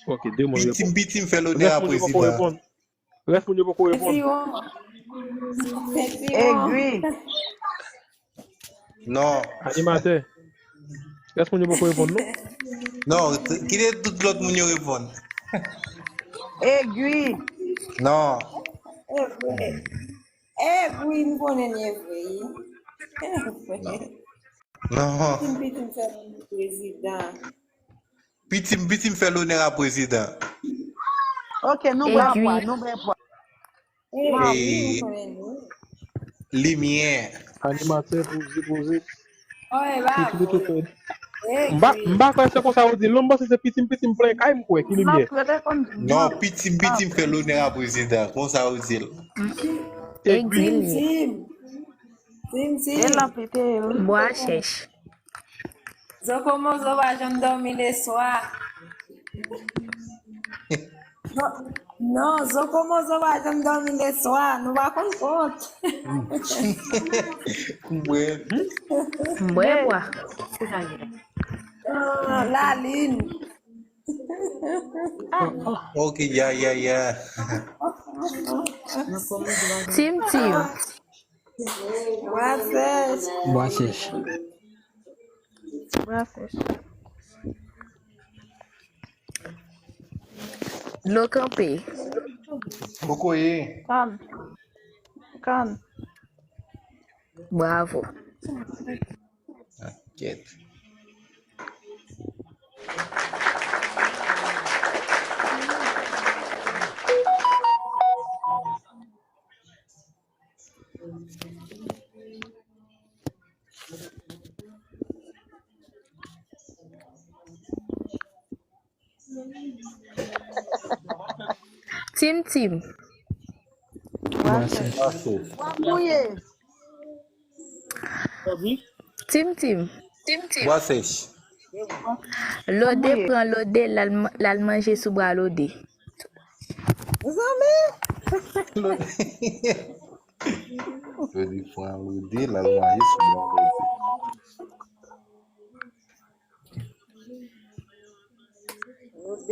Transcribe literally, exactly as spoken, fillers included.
Ok, de moun Pitim, reponn. pitim fè lonè a Rès moun yo poko prezidan. Reponn. Rès moun yo poko reponn. Sentiment. Sentiment. Egwi. Non, Animatè. Rès moun yo poko reponn non. Non, t- kite tout lòt moun yo reponn. Egwi. Non, Egwi. Egwi, m konnen li egwi. non. Pitim, pitim fè lonè prezidan. Pitim, pitim fè lonè a prezidan. Ok, nou bwè Egwi. Pwa, nou bwè Pwa. Egwi, E- m konnen li. Limyè. Animatè, poze, poze. Oh, e ba Pitim, pitim vre. fè. M pa, m pa kwè se konsa ou di l non, m panse se pitim, pitim plen kay m kwè ki limyè. Lòt yo te konn Non, pitim, pitim fè lonè a prezidan. Konsa ou di l. Egwi. Tim, tim. Tim, E tim. lanpite yo. Bwa chèch. Zokomozo pa janm dòmi leswa. Zo- Non, Zokomozo pa janm dòmi leswa. Nou pa konn kont. Mwen, M bwè bwa. Ah, lalin. ok, ya, ya, ya. Tim tim. Bwa sèch. Bwa chèch. Bwa sèch. Dlo kanpe. Kokoye. Kan. Kan. Bravo. Kèt. Tim tim. Bwa sèch. Pase. Bwa mouye. Tim tim. Bwa sèch. Lode pran lode, l al man- l al manje sou bra lode. Zanmi. Lode pran lode, l al manje sou bra lode.